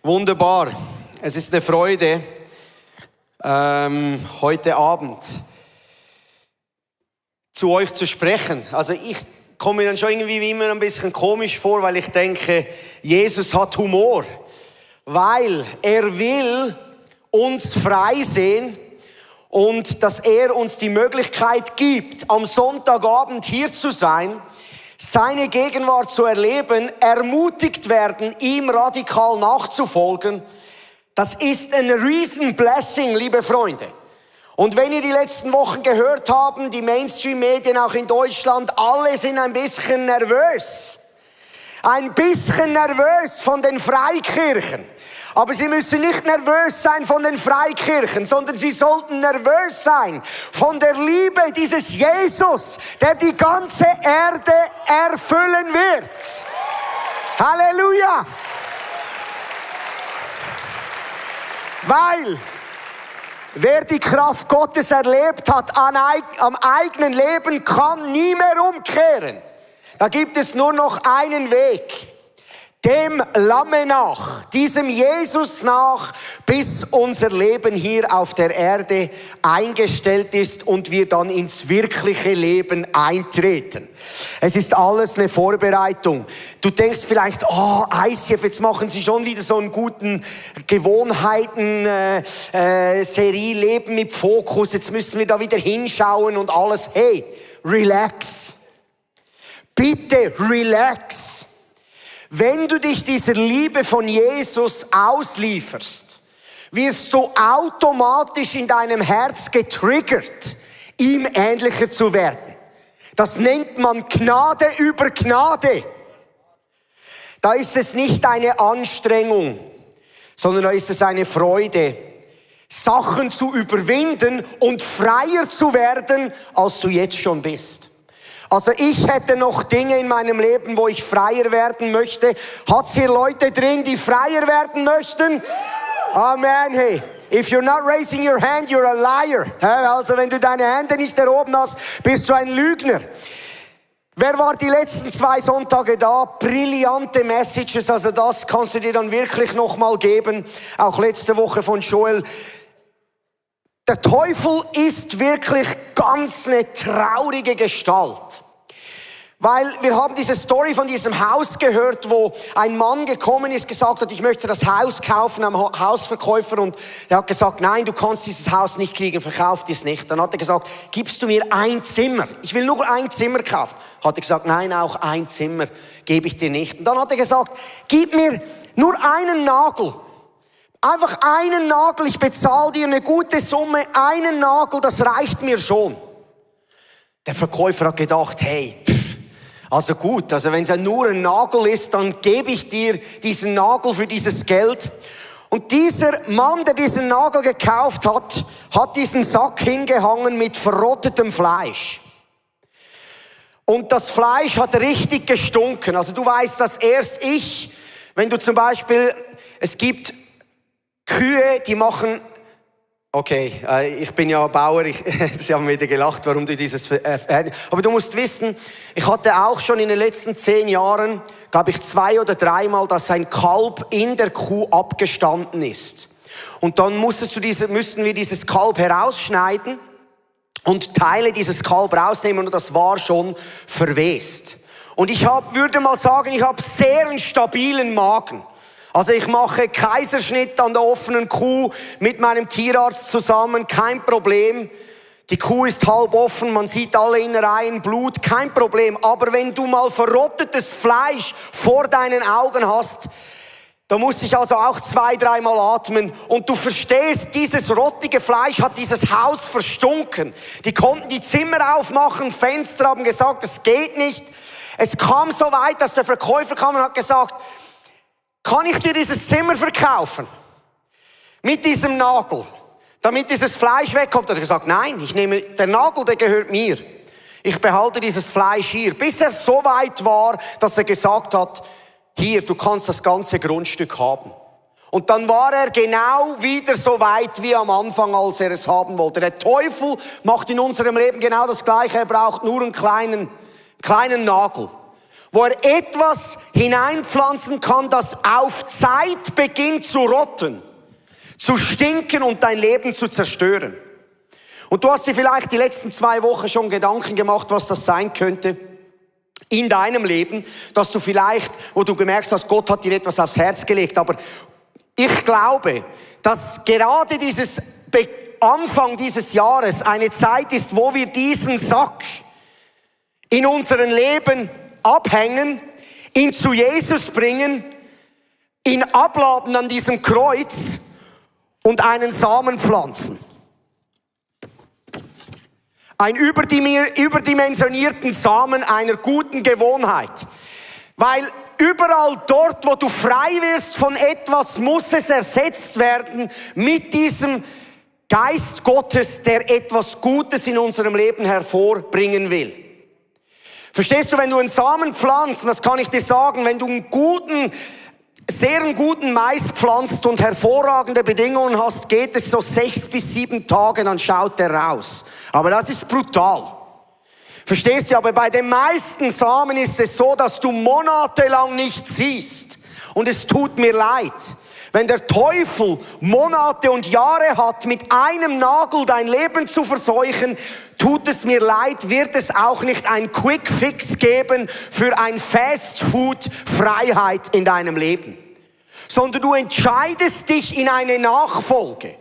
Wunderbar. Es ist eine Freude, heute Abend zu euch zu sprechen. Also ich komme mir dann schon irgendwie wie immer ein bisschen komisch vor, weil ich denke, Jesus hat Humor, weil er will uns frei sehen und dass er uns die Möglichkeit gibt, am Sonntagabend hier zu sein, seine Gegenwart zu erleben, ermutigt werden, ihm radikal nachzufolgen. Das ist ein Riesen-Blessing, liebe Freunde. Und wenn ihr die letzten Wochen gehört habt, die Mainstream-Medien auch in Deutschland, alle sind ein bisschen nervös. Ein bisschen nervös von den Freikirchen. Aber sie müssen nicht nervös sein von den Freikirchen, sondern sie sollten nervös sein von der Liebe dieses Jesus, der die ganze Erde erfüllen wird. Halleluja! Weil wer die Kraft Gottes erlebt hat am eigenen Leben, kann nie mehr umkehren. Da gibt es nur noch einen Weg. Dem Lamme nach, diesem Jesus nach, bis unser Leben hier auf der Erde eingestellt ist und wir dann ins wirkliche Leben eintreten. Es ist alles eine Vorbereitung. Du denkst vielleicht, ICF, jetzt machen sie schon wieder so einen guten Gewohnheiten-Serie, Leben mit Fokus, jetzt müssen wir da wieder hinschauen und alles. Hey, relax. Bitte relax. Wenn du dich dieser Liebe von Jesus auslieferst, wirst du automatisch in deinem Herz getriggert, ihm ähnlicher zu werden. Das nennt man Gnade über Gnade. Da ist es nicht eine Anstrengung, sondern da ist es eine Freude, Sachen zu überwinden und freier zu werden, als du jetzt schon bist. Also ich hätte noch Dinge in meinem Leben, wo ich freier werden möchte. Hat's hier Leute drin, die freier werden möchten? Amen, hey. If you're not raising your hand, you're a liar. Also wenn du deine Hände nicht erhoben hast, bist du ein Lügner. Wer war die letzten 2 Sonntage da? Brillante Messages, also das kannst du dir dann wirklich nochmal geben. Auch letzte Woche von Joel. Der Teufel ist wirklich ganz eine traurige Gestalt. Weil wir haben diese Story von diesem Haus gehört, wo ein Mann gekommen ist, gesagt hat, ich möchte das Haus kaufen, am Hausverkäufer, und er hat gesagt, nein, du kannst dieses Haus nicht kriegen, verkauf dies nicht. Dann hat er gesagt, gibst du mir ein Zimmer? Ich will nur ein Zimmer kaufen. Hat er gesagt, nein, auch ein Zimmer gebe ich dir nicht. Und dann hat er gesagt, gib mir nur einen Nagel. Einfach einen Nagel, ich bezahle dir eine gute Summe, einen Nagel, das reicht mir schon. Der Verkäufer hat gedacht, hey, also gut, also wenn es ja nur ein Nagel ist, dann gebe ich dir diesen Nagel für dieses Geld. Und dieser Mann, der diesen Nagel gekauft hat, hat diesen Sack hingehangen mit verrottetem Fleisch. Und das Fleisch hat richtig gestunken. Also du weißt das erst wenn du zum Beispiel, es gibt Kühe, die machen, okay, ich bin ja Bauer, sie haben wieder gelacht, warum du dieses, aber du musst wissen, ich hatte auch schon in den letzten 10 Jahren, glaube ich 2 oder 3 Mal, dass ein Kalb in der Kuh abgestanden ist. Und dann müssen wir dieses Kalb herausschneiden und Teile dieses Kalb rausnehmen, und das war schon verwest. Und würde mal sagen, ich habe sehr einen stabilen Magen. Also ich mache Kaiserschnitt an der offenen Kuh mit meinem Tierarzt zusammen, kein Problem. Die Kuh ist halb offen, man sieht alle Innereien, Blut, kein Problem. Aber wenn du mal verrottetes Fleisch vor deinen Augen hast, da muss ich also auch 2-3 Mal atmen. Und du verstehst, dieses rottige Fleisch hat dieses Haus verstunken. Die konnten die Zimmer aufmachen, Fenster, haben gesagt, es geht nicht. Es kam so weit, dass der Verkäufer kam und hat gesagt, kann ich dir dieses Zimmer verkaufen? Mit diesem Nagel, damit dieses Fleisch wegkommt. Er hat gesagt, nein, der Nagel, der gehört mir. Ich behalte dieses Fleisch hier. Bis er so weit war, dass er gesagt hat, hier, du kannst das ganze Grundstück haben. Und dann war er genau wieder so weit wie am Anfang, als er es haben wollte. Der Teufel macht in unserem Leben genau das Gleiche. Er braucht nur einen kleinen Nagel. wo er etwas hineinpflanzen kann, das auf Zeit beginnt zu rotten, zu stinken und dein Leben zu zerstören. Und du hast dir vielleicht die letzten 2 Wochen schon Gedanken gemacht, was das sein könnte in deinem Leben, dass du vielleicht, wo du gemerkt hast, Gott hat dir etwas aufs Herz gelegt. Aber ich glaube, dass gerade Anfang dieses Jahres eine Zeit ist, wo wir diesen Sack in unserem Leben abhängen, ihn zu Jesus bringen, ihn abladen an diesem Kreuz und einen Samen pflanzen. Einen überdimensionierten Samen einer guten Gewohnheit. Weil überall dort, wo du frei wirst von etwas, muss es ersetzt werden mit diesem Geist Gottes, der etwas Gutes in unserem Leben hervorbringen will. Verstehst du, wenn du einen Samen pflanzt, das kann ich dir sagen, wenn du einen sehr guten Mais pflanzt und hervorragende Bedingungen hast, geht es so 6 bis 7 Tage, dann schaut der raus. Aber das ist brutal. Verstehst du, aber bei den meisten Samen ist es so, dass du monatelang nichts siehst. Und es tut mir leid. Wenn der Teufel Monate und Jahre hat, mit einem Nagel dein Leben zu verseuchen, tut es mir leid, wird es auch nicht ein Quick Fix geben für ein Fast Food Freiheit in deinem Leben. Sondern du entscheidest dich in eine Nachfolge.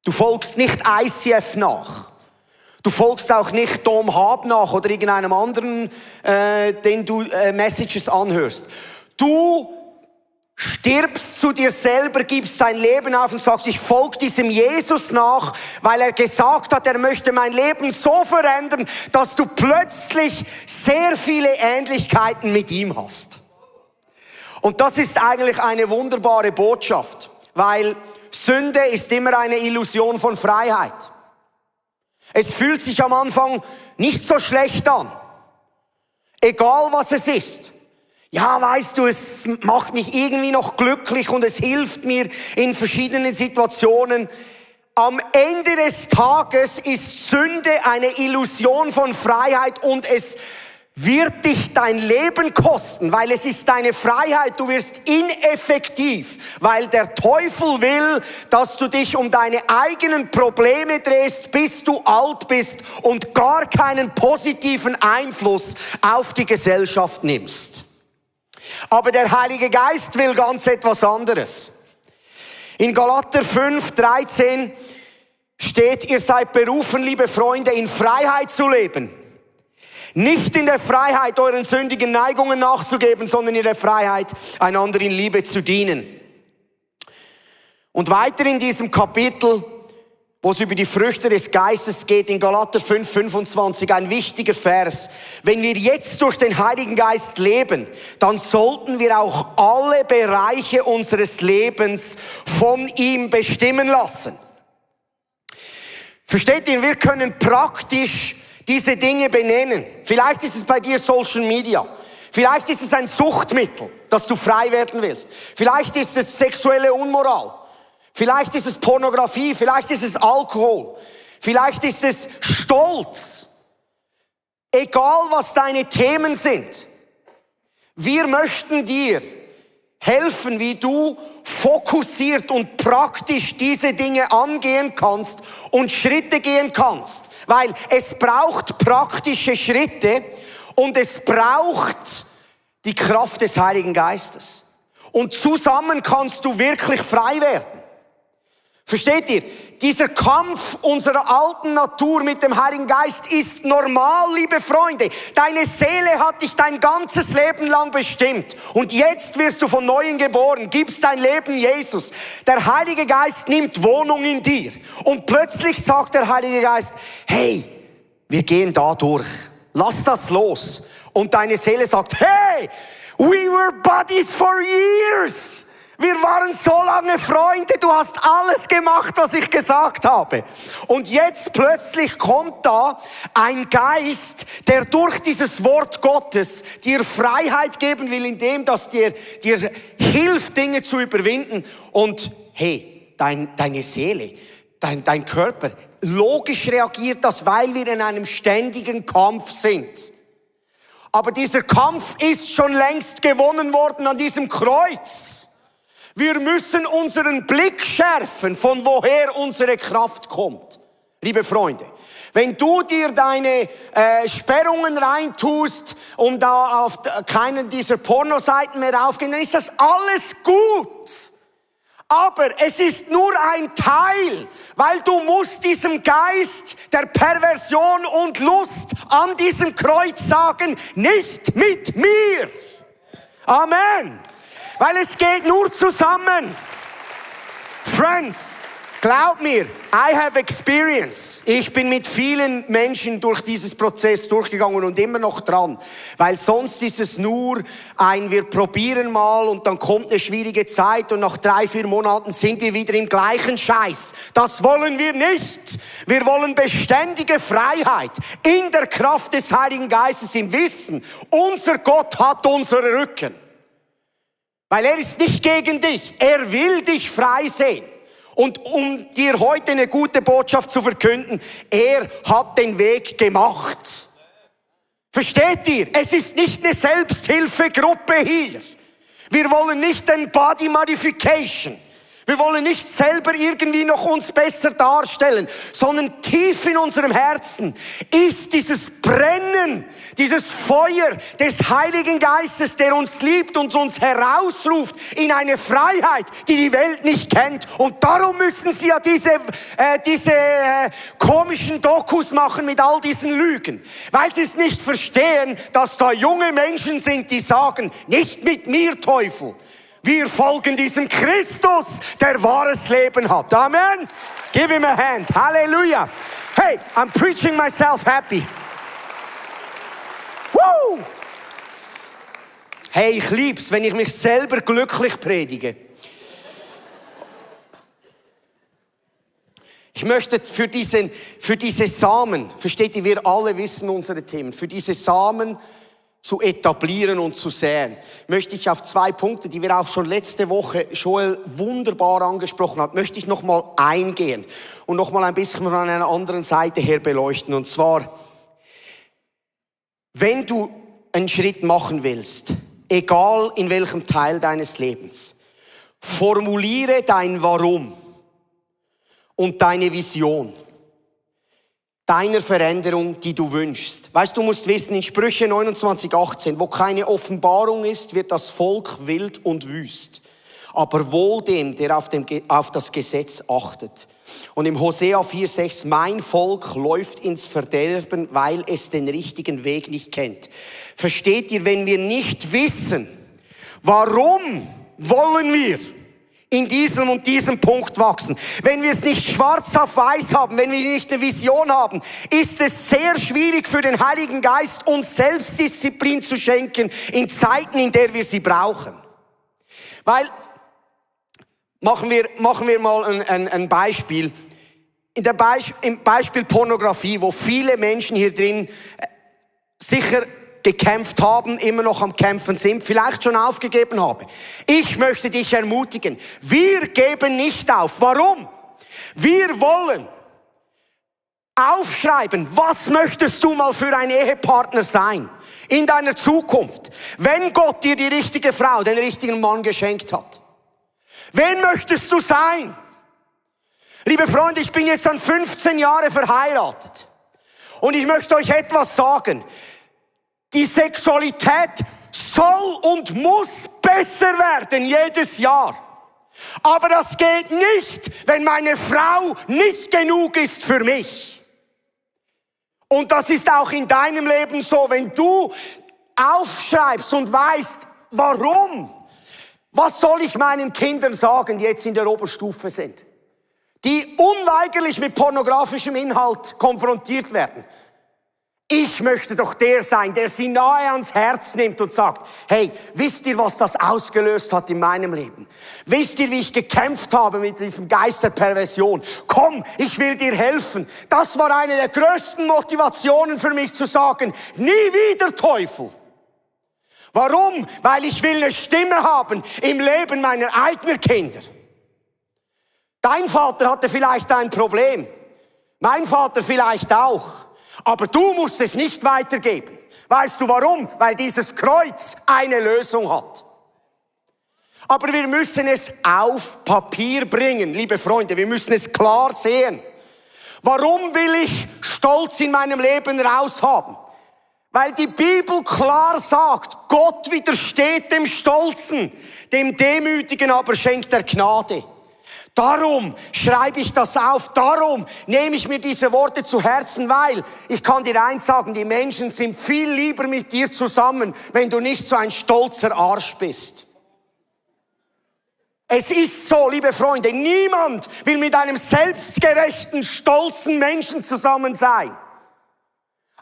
Du folgst nicht ICF nach. Du folgst auch nicht Dom Hab nach oder irgendeinem anderen, den du Messages anhörst. Du stirbst zu dir selber, gibst dein Leben auf und sagst, ich folge diesem Jesus nach, weil er gesagt hat, er möchte mein Leben so verändern, dass du plötzlich sehr viele Ähnlichkeiten mit ihm hast. Und das ist eigentlich eine wunderbare Botschaft, weil Sünde ist immer eine Illusion von Freiheit. Es fühlt sich am Anfang nicht so schlecht an, egal was es ist. Ja, weißt du, es macht mich irgendwie noch glücklich und es hilft mir in verschiedenen Situationen. Am Ende des Tages ist Sünde eine Illusion von Freiheit und es wird dich dein Leben kosten, weil es ist deine Freiheit. Du wirst ineffektiv, weil der Teufel will, dass du dich um deine eigenen Probleme drehst, bis du alt bist und gar keinen positiven Einfluss auf die Gesellschaft nimmst. Aber der Heilige Geist will ganz etwas anderes. In Galater 5,13 steht, ihr seid berufen, liebe Freunde, in Freiheit zu leben. Nicht in der Freiheit, euren sündigen Neigungen nachzugeben, sondern in der Freiheit, einander in Liebe zu dienen. Und weiter in diesem Kapitel, wo es über die Früchte des Geistes geht, in Galater 5,25, ein wichtiger Vers. Wenn wir jetzt durch den Heiligen Geist leben, dann sollten wir auch alle Bereiche unseres Lebens von ihm bestimmen lassen. Versteht ihr, wir können praktisch diese Dinge benennen. Vielleicht ist es bei dir Social Media. Vielleicht ist es ein Suchtmittel, dass du frei werden willst. Vielleicht ist es sexuelle Unmoral. Vielleicht ist es Pornografie. Vielleicht ist es Alkohol. Vielleicht ist es Stolz. Egal, was deine Themen sind. Wir möchten dir helfen, wie du fokussiert und praktisch diese Dinge angehen kannst und Schritte gehen kannst. Weil es braucht praktische Schritte und es braucht die Kraft des Heiligen Geistes. Und zusammen kannst du wirklich frei werden. Versteht ihr? Dieser Kampf unserer alten Natur mit dem Heiligen Geist ist normal, liebe Freunde. Deine Seele hat dich dein ganzes Leben lang bestimmt. Und jetzt wirst du von Neuem geboren, gibst dein Leben Jesus. Der Heilige Geist nimmt Wohnung in dir. Und plötzlich sagt der Heilige Geist, hey, wir gehen da durch. Lass das los. Und deine Seele sagt, hey, we were buddies for years. Wir waren so lange Freunde, du hast alles gemacht, was ich gesagt habe. Und jetzt plötzlich kommt da ein Geist, der durch dieses Wort Gottes dir Freiheit geben will, indem das dir hilft, Dinge zu überwinden. Und hey, deine Seele, dein Körper, logisch reagiert das, weil wir in einem ständigen Kampf sind. Aber dieser Kampf ist schon längst gewonnen worden an diesem Kreuz. Wir müssen unseren Blick schärfen, von woher unsere Kraft kommt. Liebe Freunde, wenn du dir deine Sperrungen reintust und da auf keinen dieser Pornoseiten mehr raufgehen, dann ist das alles gut. Aber es ist nur ein Teil, weil du musst diesem Geist der Perversion und Lust an diesem Kreuz sagen, nicht mit mir. Amen. Weil es geht nur zusammen. Friends, glaub mir, I have experience. Ich bin mit vielen Menschen durch dieses Prozess durchgegangen und immer noch dran. Weil sonst ist es nur wir probieren mal und dann kommt eine schwierige Zeit und nach 3-4 Monaten sind wir wieder im gleichen Scheiß. Das wollen wir nicht. Wir wollen beständige Freiheit in der Kraft des Heiligen Geistes im Wissen. Unser Gott hat unseren Rücken. Weil er ist nicht gegen dich. Er will dich frei sehen. Und um dir heute eine gute Botschaft zu verkünden, er hat den Weg gemacht. Versteht ihr? Es ist nicht eine Selbsthilfegruppe hier. Wir wollen nicht ein Body Modification. Wir wollen nicht selber irgendwie noch uns besser darstellen, sondern tief in unserem Herzen ist dieses Brennen, dieses Feuer des Heiligen Geistes, der uns liebt und uns herausruft in eine Freiheit, die die Welt nicht kennt. Und darum müssen sie ja diese komischen Dokus machen mit all diesen Lügen, weil sie es nicht verstehen, dass da junge Menschen sind, die sagen, nicht mit mir, Teufel. Wir folgen diesem Christus, der wahres Leben hat. Amen. Give him a hand. Halleluja. Hey, I'm preaching myself happy. Woo! Hey, ich lieb's, wenn ich mich selber glücklich predige. Ich möchte für diese Samen, versteht ihr, wir alle wissen unsere Themen, für diese Samen zu etablieren und zu säen, möchte ich auf 2 Punkte, die wir auch schon letzte Woche Joel wunderbar angesprochen hat, möchte ich nochmal eingehen und nochmal ein bisschen von einer anderen Seite her beleuchten. Und zwar, wenn du einen Schritt machen willst, egal in welchem Teil deines Lebens, formuliere dein Warum und deine Vision deiner Veränderung, die du wünschst. Weißt du, musst wissen, in Sprüche 29,18, wo keine Offenbarung ist, wird das Volk wild und wüst. Aber wohl dem, der auf das Gesetz achtet. Und im Hosea 4,6, mein Volk läuft ins Verderben, weil es den richtigen Weg nicht kennt. Versteht ihr, wenn wir nicht wissen, warum wollen wir in diesem und diesem Punkt wachsen. Wenn wir es nicht schwarz auf weiß haben, wenn wir nicht eine Vision haben, ist es sehr schwierig für den Heiligen Geist, uns Selbstdisziplin zu schenken in Zeiten, in der wir sie brauchen. Weil, machen wir mal ein Beispiel. Im Beispiel Pornografie, wo viele Menschen hier drin sicher gekämpft haben, immer noch am Kämpfen sind, vielleicht schon aufgegeben haben. Ich möchte dich ermutigen, wir geben nicht auf. Warum? Wir wollen aufschreiben, was möchtest du mal für ein Ehepartner sein in deiner Zukunft, wenn Gott dir die richtige Frau, den richtigen Mann geschenkt hat. Wen möchtest du sein? Liebe Freunde, ich bin jetzt an 15 Jahre verheiratet und ich möchte euch etwas sagen. Die Sexualität soll und muss besser werden jedes Jahr. Aber das geht nicht, wenn meine Frau nicht genug ist für mich. Und das ist auch in deinem Leben so, wenn du aufschreibst und weißt, warum. Was soll ich meinen Kindern sagen, die jetzt in der Oberstufe sind, die unweigerlich mit pornografischem Inhalt konfrontiert werden? Ich möchte doch der sein, der sie nahe ans Herz nimmt und sagt, hey, wisst ihr, was das ausgelöst hat in meinem Leben? Wisst ihr, wie ich gekämpft habe mit diesem Geist der Perversion? Komm, ich will dir helfen. Das war eine der größten Motivationen für mich zu sagen, nie wieder Teufel. Warum? Weil ich will eine Stimme haben im Leben meiner eigenen Kinder. Dein Vater hatte vielleicht ein Problem. Mein Vater vielleicht auch. Aber du musst es nicht weitergeben. Weißt du warum? Weil dieses Kreuz eine Lösung hat. Aber wir müssen es auf Papier bringen, liebe Freunde. Wir müssen es klar sehen. Warum will ich Stolz in meinem Leben raushaben? Weil die Bibel klar sagt, Gott widersteht dem Stolzen, dem Demütigen aber schenkt er Gnade. Darum schreibe ich das auf, darum nehme ich mir diese Worte zu Herzen, weil ich kann dir eins sagen, die Menschen sind viel lieber mit dir zusammen, wenn du nicht so ein stolzer Arsch bist. Es ist so, liebe Freunde, niemand will mit einem selbstgerechten, stolzen Menschen zusammen sein.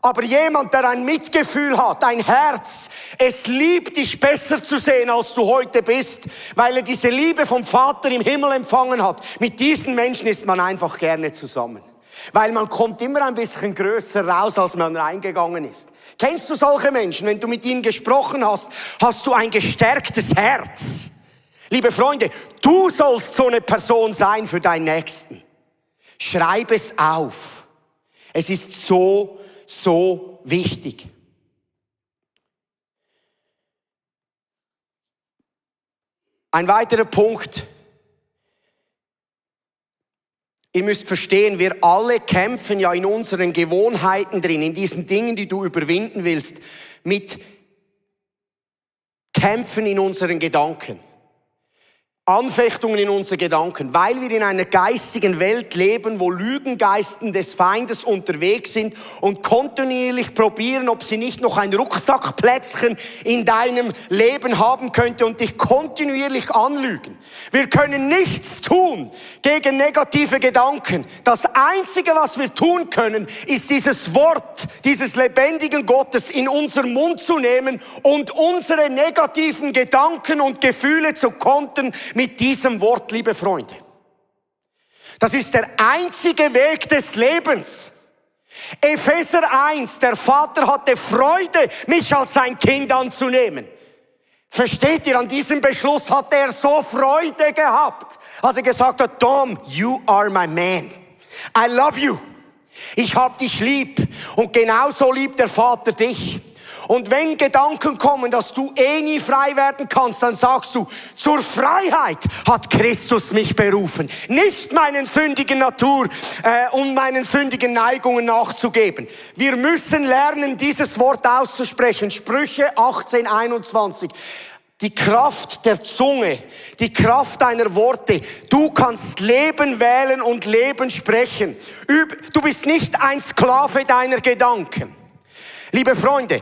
Aber jemand, der ein Mitgefühl hat, ein Herz, es liebt dich besser zu sehen, als du heute bist, weil er diese Liebe vom Vater im Himmel empfangen hat. Mit diesen Menschen ist man einfach gerne zusammen. Weil man kommt immer ein bisschen größer raus, als man reingegangen ist. Kennst du solche Menschen? Wenn du mit ihnen gesprochen hast, hast du ein gestärktes Herz. Liebe Freunde, du sollst so eine Person sein für deinen Nächsten. Schreib es auf. Es ist so wichtig. Ein weiterer Punkt. Ihr müsst verstehen, wir alle kämpfen ja in unseren Gewohnheiten drin, in diesen Dingen, die du überwinden willst, mit Kämpfen in unseren Gedanken. Anfechtungen in unseren Gedanken, weil wir in einer geistigen Welt leben, wo Lügengeisten des Feindes unterwegs sind und kontinuierlich probieren, ob sie nicht noch ein Rucksackplätzchen in deinem Leben haben könnte und dich kontinuierlich anlügen. Wir können nichts tun gegen negative Gedanken. Das Einzige, was wir tun können, ist dieses Wort, dieses lebendigen Gottes in unseren Mund zu nehmen und unsere negativen Gedanken und Gefühle zu kontern mit diesem Wort, liebe Freunde. Das ist der einzige Weg des Lebens. Epheser 1, der Vater hatte Freude, mich als sein Kind anzunehmen. Versteht ihr, an diesem Beschluss hatte er so Freude gehabt, als er gesagt hat, Tom, you are my man. I love you. Ich hab dich lieb. Und genauso liebt der Vater dich. Und wenn Gedanken kommen, dass du nie frei werden kannst, dann sagst du, zur Freiheit hat Christus mich berufen. Nicht meinen sündigen Natur und meinen sündigen Neigungen nachzugeben. Wir müssen lernen, dieses Wort auszusprechen. Sprüche 18:21. Die Kraft der Zunge, die Kraft deiner Worte. Du kannst Leben wählen und Leben sprechen. Du bist nicht ein Sklave deiner Gedanken. Liebe Freunde,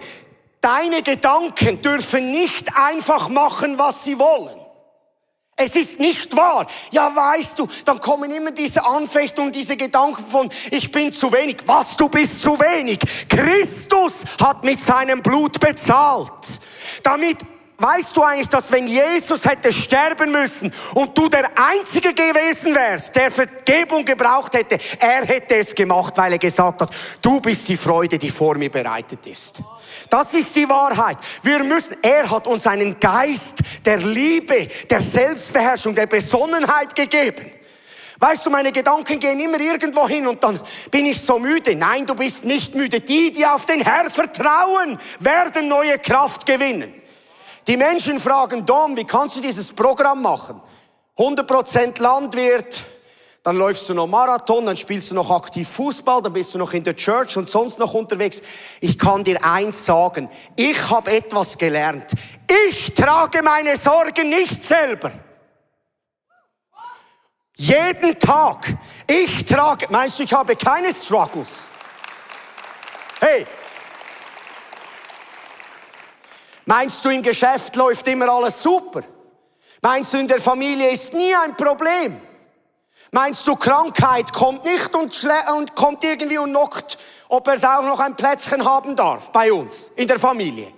deine Gedanken dürfen nicht einfach machen, was sie wollen. Es ist nicht wahr. Ja, weißt du, dann kommen immer diese Anfechtungen, diese Gedanken von, ich bin zu wenig. Was, du bist zu wenig? Christus hat mit seinem Blut bezahlt. Damit weißt du eigentlich, dass wenn Jesus hätte sterben müssen und du der Einzige gewesen wärst, der Vergebung gebraucht hätte, er hätte es gemacht, weil er gesagt hat, du bist die Freude, die vor mir bereitet ist. Das ist die Wahrheit. Er hat uns einen Geist der Liebe, der Selbstbeherrschung, der Besonnenheit gegeben. Weißt du, meine Gedanken gehen immer irgendwo hin und dann bin ich so müde. Nein, du bist nicht müde. Die auf den Herrn vertrauen, werden neue Kraft gewinnen. Die Menschen fragen, Dom, wie kannst du dieses Programm machen? 100% Landwirt, dann läufst du noch Marathon, dann spielst du noch aktiv Fußball, dann bist du noch in der Church und sonst noch unterwegs. Ich kann dir eins sagen, ich habe etwas gelernt. Ich trage meine Sorgen nicht selber. Jeden Tag. Meinst du, ich habe keine Struggles? Hey. Meinst du, im Geschäft läuft immer alles super? Meinst du, in der Familie ist nie ein Problem? Meinst du, Krankheit kommt nicht und kommt irgendwie und knockt, ob er auch noch ein Plätzchen haben darf bei uns in der Familie?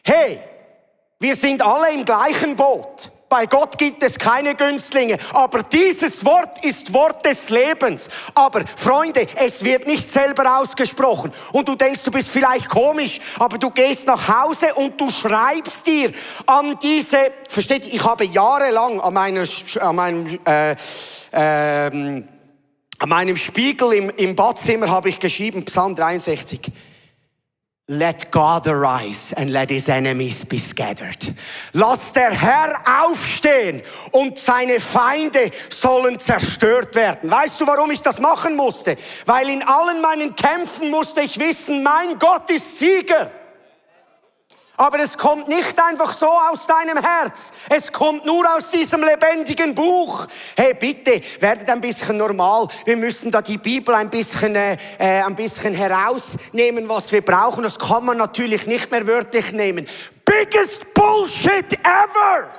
Hey, wir sind alle im gleichen Boot. Bei Gott gibt es keine Günstlinge, aber dieses Wort ist Wort des Lebens. Aber Freunde, es wird nicht selber ausgesprochen. Und du denkst, du bist vielleicht komisch, aber du gehst nach Hause und du schreibst dir an diese, versteht ihr, ich habe jahrelang an meinem Spiegel im Badzimmer habe ich geschrieben, Psalm 63. Let God arise and let his enemies be scattered. Lass der Herr aufstehen und seine Feinde sollen zerstört werden. Weißt du, warum ich das machen musste? Weil in allen meinen Kämpfen musste ich wissen, mein Gott ist Sieger. Aber es kommt nicht einfach so aus deinem Herz. Es kommt nur aus diesem lebendigen Buch. Hey, bitte, werdet ein bisschen normal. Wir müssen da die Bibel ein bisschen herausnehmen, was wir brauchen. Das kann man natürlich nicht mehr wörtlich nehmen. Biggest Bullshit ever!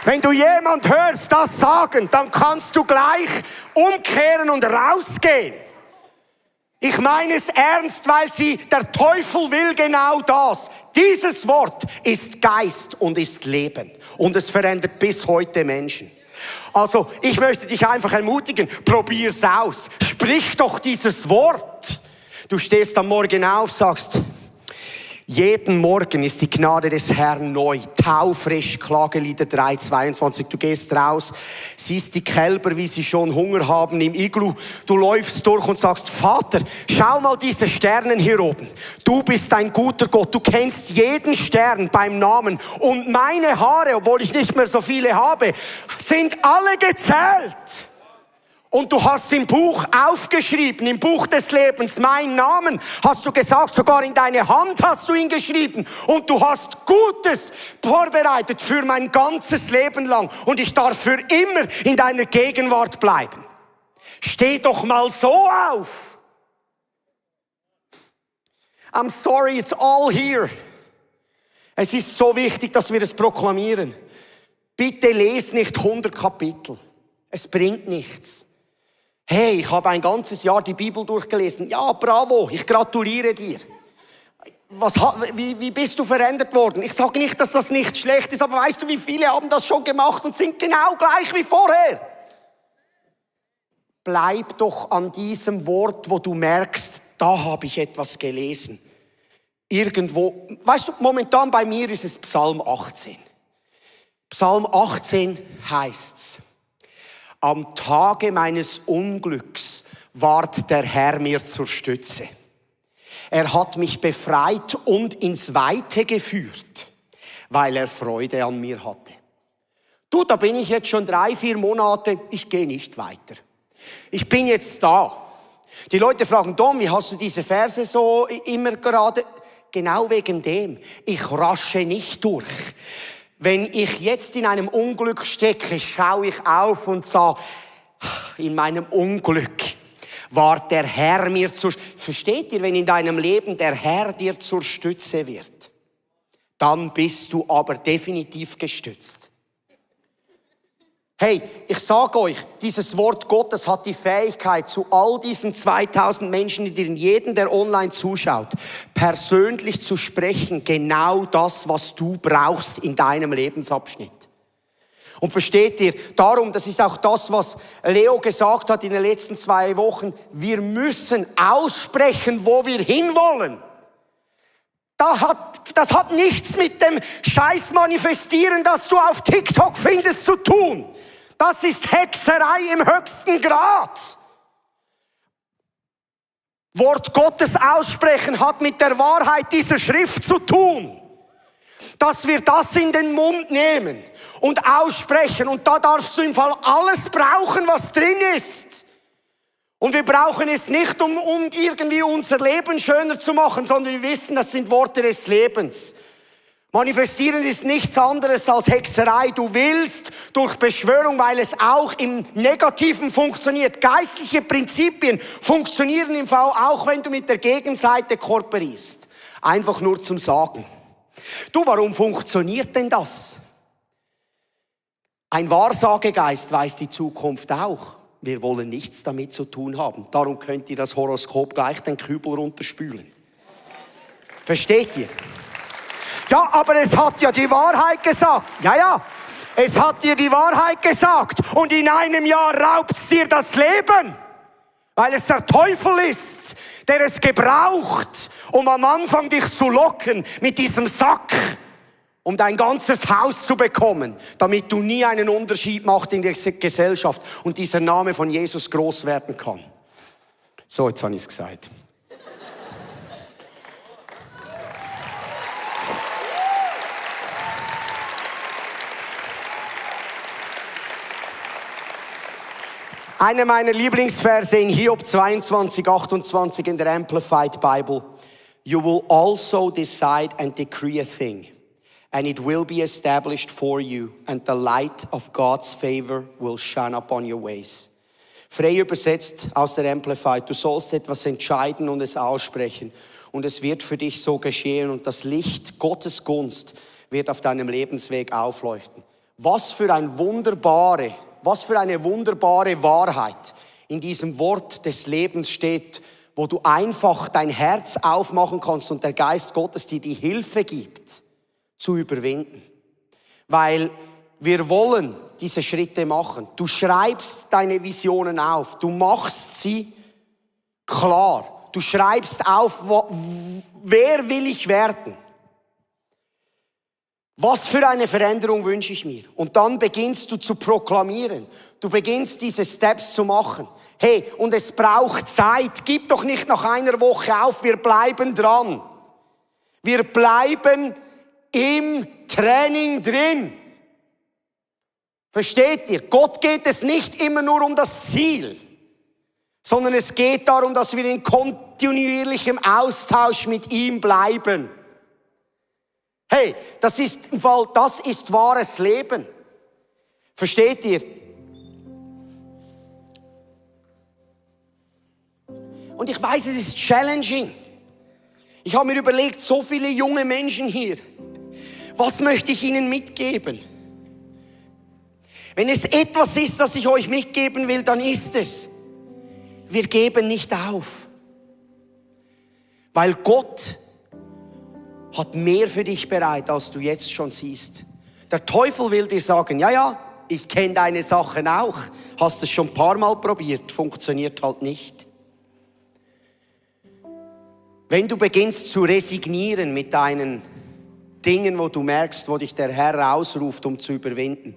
Wenn du jemand hörst das sagen, dann kannst du gleich umkehren und rausgehen. Ich meine es ernst, weil der Teufel will genau das. Dieses Wort ist Geist und ist Leben. Und es verändert bis heute Menschen. Also, ich möchte dich einfach ermutigen, probier's aus. Sprich doch dieses Wort. Du stehst am Morgen auf, sagst, jeden Morgen ist die Gnade des Herrn neu, taufrisch, Klagelieder 3,22. Du gehst raus, siehst die Kälber, wie sie schon Hunger haben im Iglu. Du läufst durch und sagst, Vater, schau mal diese Sternen hier oben. Du bist ein guter Gott, du kennst jeden Stern beim Namen. Und meine Haare, obwohl ich nicht mehr so viele habe, sind alle gezählt. Und du hast im Buch aufgeschrieben, im Buch des Lebens, meinen Namen, hast du gesagt, sogar in deine Hand hast du ihn geschrieben. Und du hast Gutes vorbereitet für mein ganzes Leben lang. Und ich darf für immer in deiner Gegenwart bleiben. Steh doch mal so auf. I'm sorry, it's all here. Es ist so wichtig, dass wir es proklamieren. Bitte les nicht 100 Kapitel. Es bringt nichts. Hey, ich habe ein ganzes Jahr die Bibel durchgelesen. Ja, bravo, ich gratuliere dir. Wie bist du verändert worden? Ich sage nicht, dass das nicht schlecht ist, aber weißt du, wie viele haben das schon gemacht und sind genau gleich wie vorher? Bleib doch an diesem Wort, wo du merkst, da habe ich etwas gelesen. Irgendwo, weißt du, momentan bei mir ist es Psalm 18. Psalm 18 heißt's: Am Tage meines Unglücks ward der Herr mir zur Stütze. Er hat mich befreit und ins Weite geführt, weil er Freude an mir hatte. Du, da bin ich jetzt schon 3-4 Monate, ich gehe nicht weiter. Ich bin jetzt da. Die Leute fragen, Dom, wie hast du diese Verse so immer gerade? Genau wegen dem. Ich rasche nicht durch. Wenn ich jetzt in einem Unglück stecke, schaue ich auf und sage, in meinem Unglück war der Herr mir zur Stütze. Versteht ihr, wenn in deinem Leben der Herr dir zur Stütze wird, dann bist du aber definitiv gestützt. Hey, ich sage euch, dieses Wort Gottes hat die Fähigkeit, zu all diesen 2000 Menschen, die jeden, der online zuschaut, persönlich zu sprechen, genau das, was du brauchst in deinem Lebensabschnitt. Und versteht ihr, darum, das ist auch das, was Leo gesagt hat in den letzten 2 Wochen, wir müssen aussprechen, wo wir hinwollen. Das hat nichts mit dem Scheiß manifestieren, das du auf TikTok findest, zu tun. Das ist Hexerei im höchsten Grad. Wort Gottes aussprechen hat mit der Wahrheit dieser Schrift zu tun. Dass wir das in den Mund nehmen und aussprechen. Und da darfst du im Fall alles brauchen, was drin ist. Und wir brauchen es nicht, um irgendwie unser Leben schöner zu machen, sondern wir wissen, das sind Worte des Lebens. Manifestieren ist nichts anderes als Hexerei. Du willst durch Beschwörung, weil es auch im Negativen funktioniert. Geistliche Prinzipien funktionieren im Fall auch, wenn du mit der Gegenseite kooperierst. Einfach nur zum Sagen. Du, warum funktioniert denn das? Ein Wahrsagegeist weiß die Zukunft auch. Wir wollen nichts damit zu tun haben. Darum könnt ihr das Horoskop gleich den Kübel runterspülen. Versteht ihr? Ja, aber es hat ja die Wahrheit gesagt. Ja, es hat dir die Wahrheit gesagt. Und in einem Jahr raubt's dir das Leben. Weil es der Teufel ist, der es gebraucht, um am Anfang dich zu locken mit diesem Sack. um dein ganzes Haus zu bekommen, damit du nie einen Unterschied machst in der Gesellschaft und dieser Name von Jesus groß werden kann. So, jetzt habe ich es gesagt. Einer meiner Lieblingsverse in Hiob 22, 28 in der Amplified Bible. You will also decide and decree a thing, and it will be established for you, and the light of God's favor will shine upon your ways. Frei übersetzt aus der Amplified, du sollst etwas entscheiden und es aussprechen, und es wird für dich so geschehen, und das Licht Gottes Gunst wird auf deinem Lebensweg aufleuchten. Was für eine wunderbare Wahrheit in diesem Wort des Lebens steht, wo du einfach dein Herz aufmachen kannst und der Geist Gottes dir die Hilfe gibt, zu überwinden. Weil wir wollen diese Schritte machen. Du schreibst deine Visionen auf, du machst sie klar. Du schreibst auf, wer will ich werden? Was für eine Veränderung wünsche ich mir? Und dann beginnst du zu proklamieren. Du beginnst diese Steps zu machen. Hey, und es braucht Zeit. Gib doch nicht nach einer Woche auf. Wir bleiben dran. Wir bleiben im Training drin. Versteht ihr? Gott geht es nicht immer nur um das Ziel, sondern es geht darum, dass wir in kontinuierlichem Austausch mit ihm bleiben. Hey, das ist wahres Leben. Versteht ihr? Und ich weiß, es ist challenging. Ich habe mir überlegt, so viele junge Menschen hier, was möchte ich ihnen mitgeben? Wenn es etwas ist, das ich euch mitgeben will, dann ist es, wir geben nicht auf. Weil Gott hat mehr für dich bereit, als du jetzt schon siehst. Der Teufel will dir sagen, ja, ich kenne deine Sachen auch. Hast es schon ein paar Mal probiert, funktioniert halt nicht. Wenn du beginnst zu resignieren mit deinen Dingen, wo du merkst, wo dich der Herr rausruft, um zu überwinden,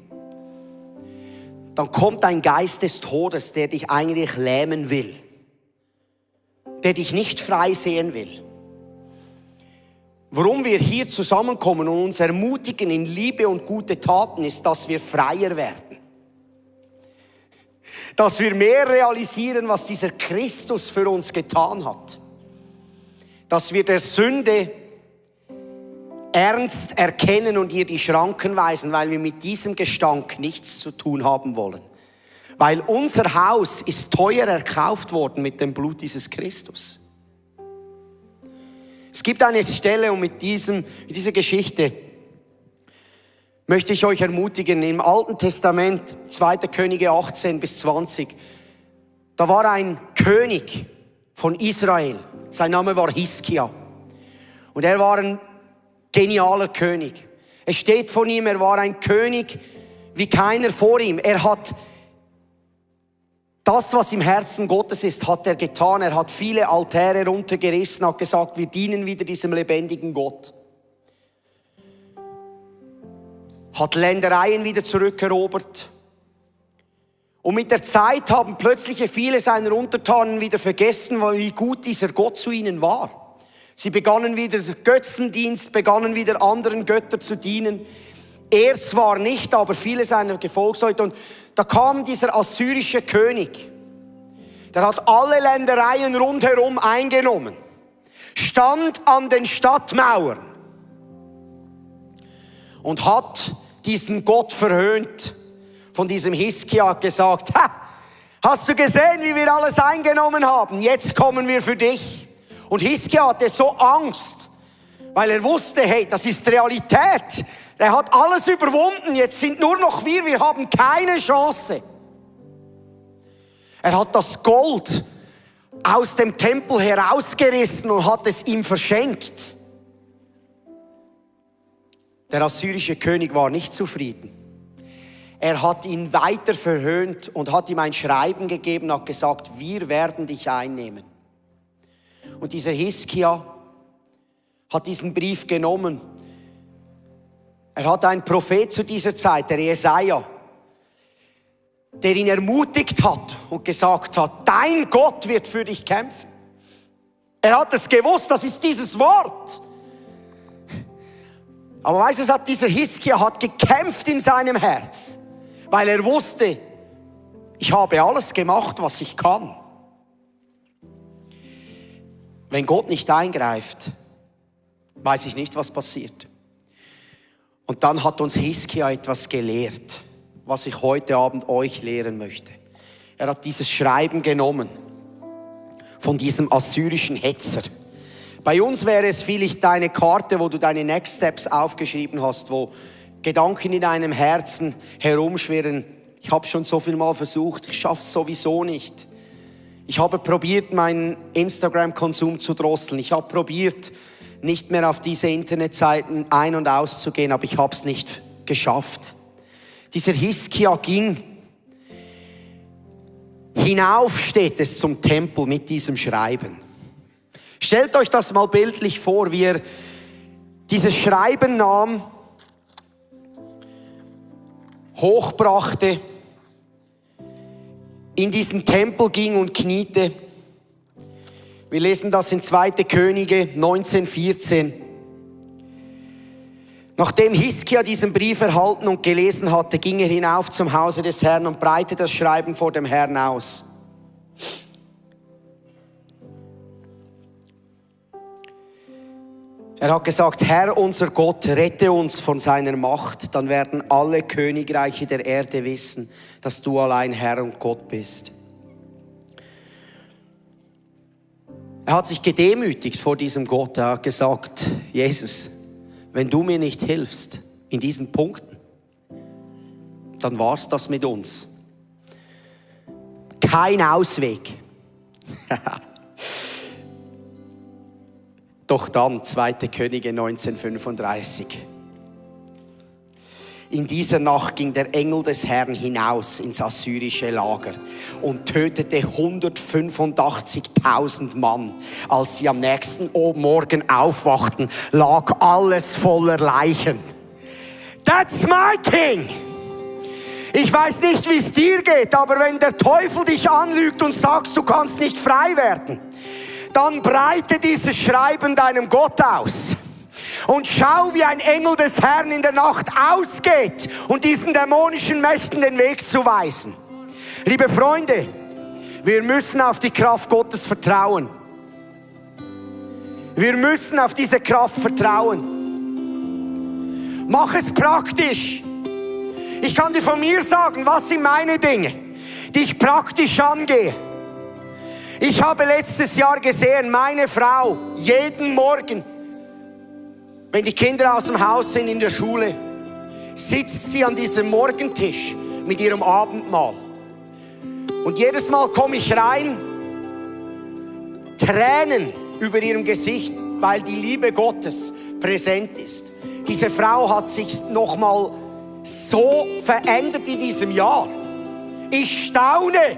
dann kommt ein Geist des Todes, der dich eigentlich lähmen will, der dich nicht frei sehen will. Warum wir hier zusammenkommen und uns ermutigen in Liebe und gute Taten, ist, dass wir freier werden. Dass wir mehr realisieren, was dieser Christus für uns getan hat. Dass wir der Sünde ernst erkennen und ihr die Schranken weisen, weil wir mit diesem Gestank nichts zu tun haben wollen. Weil unser Haus ist teuer erkauft worden mit dem Blut dieses Christus. Es gibt eine Stelle, und mit dieser Geschichte möchte ich euch ermutigen, im Alten Testament, 2. Könige 18 bis 20, da war ein König von Israel, sein Name war Hiskia, und er war ein genialer König. Es steht von ihm, er war ein König wie keiner vor ihm. Er hat das, was im Herzen Gottes ist, hat er getan. Er hat viele Altäre runtergerissen, hat gesagt, wir dienen wieder diesem lebendigen Gott. Hat Ländereien wieder zurückerobert. Und mit der Zeit haben plötzlich viele seiner Untertanen wieder vergessen, wie gut dieser Gott zu ihnen war. Sie begannen wieder Götzendienst, begannen wieder anderen Göttern zu dienen. Er zwar nicht, aber viele seiner Gefolgsleute. Und da kam dieser assyrische König. Der hat alle Ländereien rundherum eingenommen. Stand an den Stadtmauern. Und hat diesen Gott verhöhnt. Von diesem Hiskia gesagt, hast du gesehen, wie wir alles eingenommen haben? Jetzt kommen wir für dich. Und Hiskia hatte so Angst, weil er wusste, hey, das ist Realität. Er hat alles überwunden, jetzt sind nur noch wir haben keine Chance. Er hat das Gold aus dem Tempel herausgerissen und hat es ihm verschenkt. Der assyrische König war nicht zufrieden. Er hat ihn weiter verhöhnt und hat ihm ein Schreiben gegeben, hat gesagt, wir werden dich einnehmen. Und dieser Hiskia hat diesen Brief genommen Er hat einen Prophet zu dieser Zeit, der Jesaja, der ihn ermutigt hat und gesagt hat, dein Gott wird für dich kämpfen. Er hat es gewusst, das ist dieses Wort. Aber weißt du, dieser Hiskia hat gekämpft in seinem Herz, weil er wusste, ich habe alles gemacht, was ich kann. Wenn Gott nicht eingreift, weiß ich nicht, was passiert. Und dann hat uns Hiskia etwas gelehrt, was ich heute Abend euch lehren möchte. Er hat dieses Schreiben genommen von diesem assyrischen Hetzer. Bei uns wäre es vielleicht deine Karte, wo du deine Next Steps aufgeschrieben hast, wo Gedanken in deinem Herzen herumschwirren. Ich habe schon so viel mal versucht, ich schaffe es sowieso nicht. Ich habe probiert, meinen Instagram-Konsum zu drosseln. Ich habe probiert, nicht mehr auf diese Internetseiten ein- und auszugehen, aber ich habe es nicht geschafft. Dieser Hiskia ging hinauf, steht es, zum Tempel mit diesem Schreiben. Stellt euch das mal bildlich vor, wie er dieses Schreiben nahm, hochbrachte, in diesen Tempel ging und kniete. Wir lesen das in 2. Könige 19,14. Nachdem Hiskia diesen Brief erhalten und gelesen hatte, ging er hinauf zum Hause des Herrn und breitete das Schreiben vor dem Herrn aus. Er hat gesagt, Herr unser Gott, rette uns von seiner Macht, dann werden alle Königreiche der Erde wissen, dass du allein Herr und Gott bist. Er hat sich gedemütigt vor diesem Gott. Er hat gesagt, Jesus, wenn du mir nicht hilfst in diesen Punkten, dann war's das mit uns. Kein Ausweg. Doch dann, 2. Könige 1935. In dieser Nacht ging der Engel des Herrn hinaus ins assyrische Lager und tötete 185.000 Mann. Als sie am nächsten Morgen aufwachten, lag alles voller Leichen. That's my king! Ich weiß nicht, wie es dir geht, aber wenn der Teufel dich anlügt und sagst, du kannst nicht frei werden, dann breite dieses Schreiben deinem Gott aus. Und schau, wie ein Engel des Herrn in der Nacht ausgeht und diesen dämonischen Mächten den Weg zu weisen. Liebe Freunde, wir müssen auf die Kraft Gottes vertrauen. Wir müssen auf diese Kraft vertrauen. Mach es praktisch. Ich kann dir von mir sagen, was sind meine Dinge, die ich praktisch angehe. Ich habe letztes Jahr gesehen, meine Frau, jeden Morgen, wenn die Kinder aus dem Haus sind in der Schule, sitzt sie an diesem Morgentisch mit ihrem Abendmahl. Und jedes Mal komme ich rein, Tränen über ihrem Gesicht, weil die Liebe Gottes präsent ist. Diese Frau hat sich nochmal so verändert in diesem Jahr. Ich staune,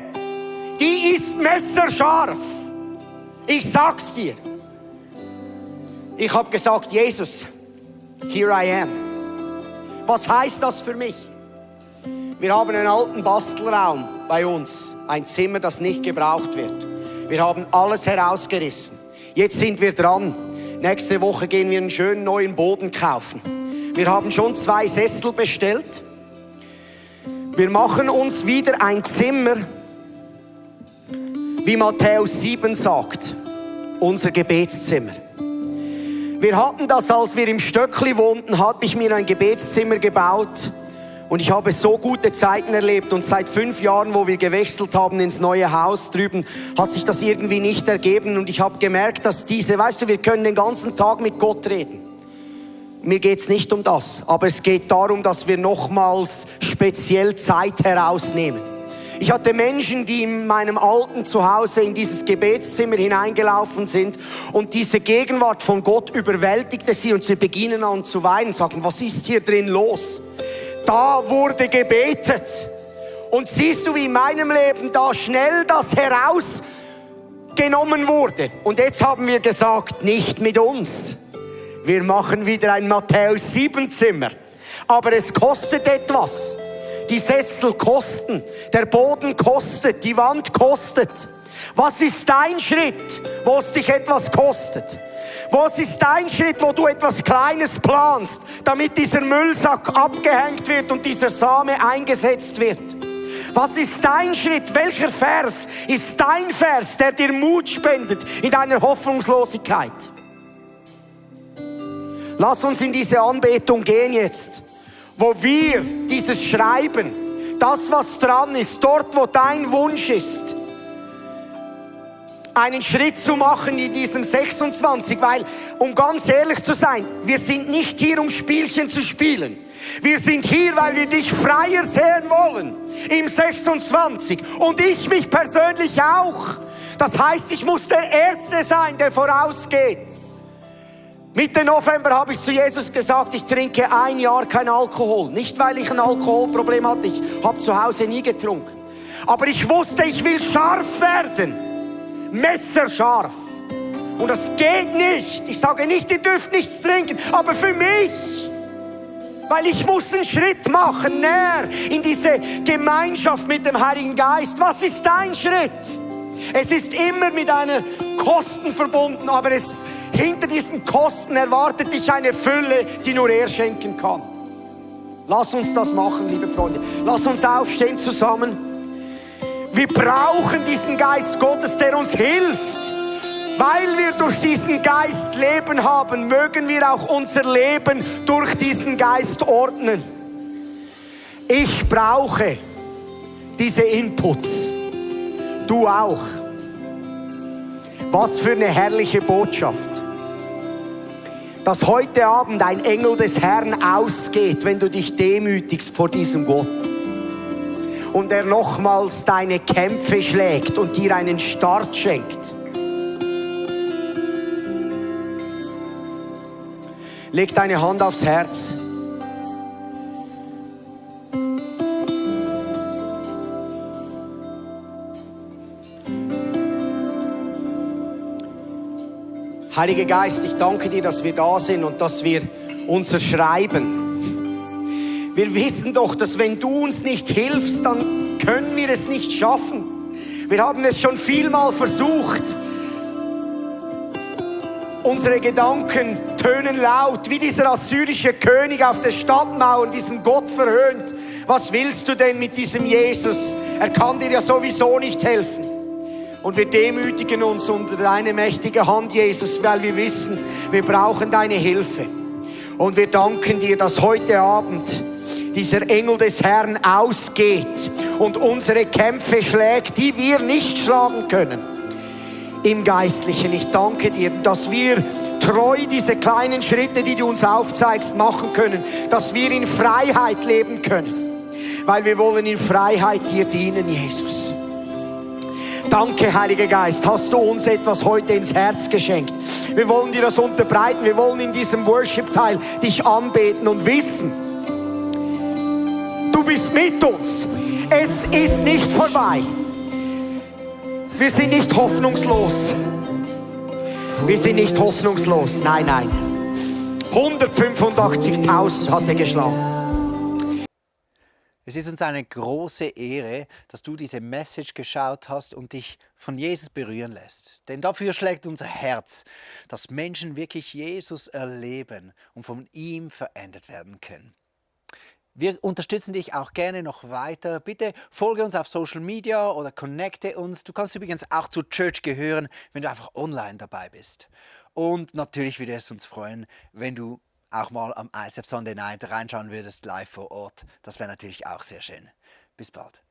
die ist messerscharf. Ich sag's dir. Ich habe gesagt, Jesus, here I am. Was heißt das für mich? Wir haben einen alten Bastelraum bei uns, ein Zimmer, das nicht gebraucht wird. Wir haben alles herausgerissen. Jetzt sind wir dran. Nächste Woche gehen wir einen schönen neuen Boden kaufen. Wir haben schon 2 Sessel bestellt. Wir machen uns wieder ein Zimmer, wie Matthäus 7 sagt, unser Gebetszimmer. Wir hatten das, als wir im Stöckli wohnten, habe ich mir ein Gebetszimmer gebaut und ich habe so gute Zeiten erlebt und seit 5 Jahren, wo wir gewechselt haben ins neue Haus drüben, hat sich das irgendwie nicht ergeben und ich habe gemerkt, dass weißt du, wir können den ganzen Tag mit Gott reden. Mir geht's nicht um das, aber es geht darum, dass wir nochmals speziell Zeit herausnehmen. Ich hatte Menschen, die in meinem alten Zuhause in dieses Gebetszimmer hineingelaufen sind und diese Gegenwart von Gott überwältigte sie und sie beginnen an zu weinen und sagen, was ist hier drin los? Da wurde gebetet. Und siehst du, wie in meinem Leben da schnell das herausgenommen wurde. Und jetzt haben wir gesagt, nicht mit uns. Wir machen wieder ein Matthäus 7 Zimmer. Aber es kostet etwas. Die Sessel kosten, der Boden kostet, die Wand kostet. Was ist dein Schritt, wo es dich etwas kostet? Was ist dein Schritt, wo du etwas Kleines planst, damit dieser Müllsack abgehängt wird und dieser Same eingesetzt wird? Was ist dein Schritt? Welcher Vers ist dein Vers, der dir Mut spendet in deiner Hoffnungslosigkeit? Lass uns in diese Anbetung gehen jetzt, wo wir dieses Schreiben, das was dran ist, dort wo dein Wunsch ist, einen Schritt zu machen in diesem 26, weil, um ganz ehrlich zu sein, wir sind nicht hier, um Spielchen zu spielen. Wir sind hier, weil wir dich freier sehen wollen im 26 und ich mich persönlich auch. Das heißt, ich muss der Erste sein, der vorausgeht. Mitte November habe ich zu Jesus gesagt, ich trinke 1 Jahr kein Alkohol. Nicht, weil ich ein Alkoholproblem hatte, ich habe zu Hause nie getrunken. Aber ich wusste, ich will scharf werden. Messerscharf. Und das geht nicht. Ich sage nicht, ihr dürft nichts trinken, aber für mich. Weil ich muss einen Schritt machen, näher in diese Gemeinschaft mit dem Heiligen Geist. Was ist dein Schritt? Es ist immer mit einer Kosten verbunden, aber hinter diesen Kosten erwartet dich eine Fülle, die nur er schenken kann. Lass uns das machen, liebe Freunde. Lass uns aufstehen zusammen. Wir brauchen diesen Geist Gottes, der uns hilft. Weil wir durch diesen Geist Leben haben, mögen wir auch unser Leben durch diesen Geist ordnen. Ich brauche diese Inputs. Du auch. Was für eine herrliche Botschaft. Dass heute Abend ein Engel des Herrn ausgeht, wenn du dich demütigst vor diesem Gott. Und er nochmals deine Kämpfe schlägt und dir einen Start schenkt. Leg deine Hand aufs Herz. Heiliger Geist, ich danke dir, dass wir da sind und dass wir unser Schreiben. Wir wissen doch, dass wenn du uns nicht hilfst, dann können wir es nicht schaffen. Wir haben es schon vielmal versucht. Unsere Gedanken tönen laut, wie dieser assyrische König auf der Stadtmauer diesen Gott verhöhnt. Was willst du denn mit diesem Jesus? Er kann dir ja sowieso nicht helfen. Und wir demütigen uns unter deine mächtige Hand, Jesus, weil wir wissen, wir brauchen deine Hilfe. Und wir danken dir, dass heute Abend dieser Engel des Herrn ausgeht und unsere Kämpfe schlägt, die wir nicht schlagen können. Im Geistlichen. Ich danke dir, dass wir treu diese kleinen Schritte, die du uns aufzeigst, machen können. Dass wir in Freiheit leben können. Weil wir wollen in Freiheit dir dienen, Jesus. Danke, Heiliger Geist, hast du uns etwas heute ins Herz geschenkt. Wir wollen dir das unterbreiten. Wir wollen in diesem Worship-Teil dich anbeten und wissen, du bist mit uns. Es ist nicht vorbei. Wir sind nicht hoffnungslos. Wir sind nicht hoffnungslos. Nein, nein. 185.000 hat er geschlagen. Es ist uns eine große Ehre, dass du diese Message geschaut hast und dich von Jesus berühren lässt. Denn dafür schlägt unser Herz, dass Menschen wirklich Jesus erleben und von ihm verändert werden können. Wir unterstützen dich auch gerne noch weiter. Bitte folge uns auf Social Media oder connecte uns. Du kannst übrigens auch zur Church gehören, wenn du einfach online dabei bist. Und natürlich würde es uns freuen, wenn du auch mal am ICF Sunday Night reinschauen würdest, live vor Ort. Das wäre natürlich auch sehr schön. Bis bald.